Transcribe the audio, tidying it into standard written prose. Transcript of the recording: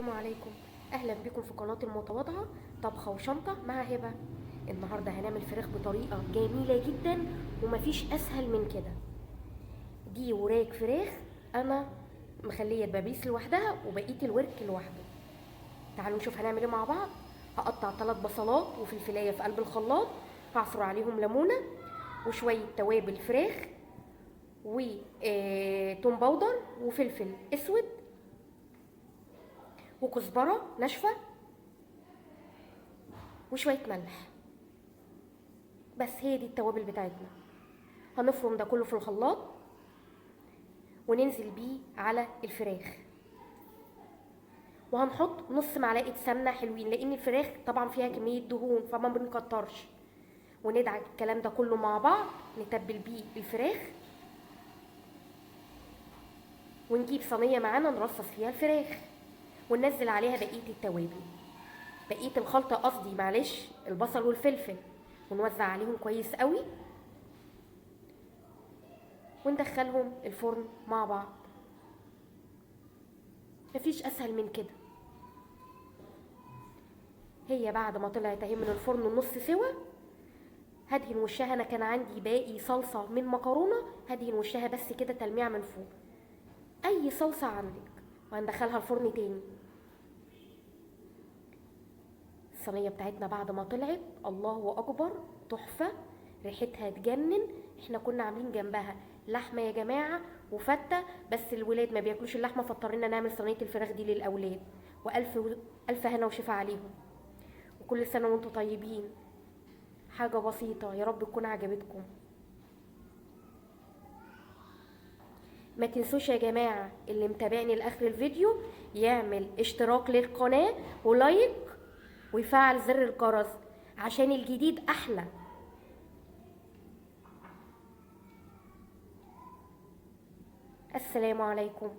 السلام عليكم، اهلا بكم في قناة المتواضعة طبخه وشنطه مع هبه. النهارده هنعمل فراخ بطريقة جميلة جدا ومفيش اسهل من كده. دي وراك فراخ انا مخليه البابيس لوحدها وبقية الورك لوحده. تعالوا نشوف هنعمل ايه مع بعض. هقطع 3 بصلات وفلفلايه في قلب الخلاط، هعصر عليهم ليمونه وشوية توابل فراخ وتوم powder وفلفل اسود وكزبره ناشفة وشوية ملح. بس هي دي التوابل بتاعتنا. هنفرم ده كله في الخلاط وننزل بيه على الفراخ، وهنحط نص معلقه سمنه حلوين لان الفراخ طبعا فيها كمية دهون فما بنكترش. وندعك الكلام ده كله مع بعض، نتبل بيه الفراخ، ونجيب صينية معانا نرصص فيها الفراخ وننزل عليها بقية التوابل، بقية الخلطة قصدي معلش، البصل والفلفل، ونوزع عليهم كويس قوي وندخلهم الفرن مع بعض. مفيش اسهل من كده. هي بعد ما طلعت اهي من الفرن نص سوا، هدهن وشها. انا كان عندي باقي صلصه من مكرونه، هدهن وشها بس كده تلميع من فوق، اي صلصه عندك، وهندخلها الفرن تاني. الصينية بتاعتنا بعد ما طلعت الله اكبر، تحفة، ريحتها تجنن. احنا كنا عاملين جنبها لحمه يا جماعة وفته، بس الولاد ما بياكلوش اللحمة فاضطرينا نعمل صينية الفراخ دي للاولاد. والف الف هنا وشفا عليهم، وكل سنة وانتم طيبين. حاجة بسيطة، يا رب تكون عجبتكم. ما تنسوش يا جماعة اللي متابعني لاخر الفيديو يعمل اشتراك للقناة ولايك ويفعل زر الجرس عشان الجديد احلى. السلام عليكم.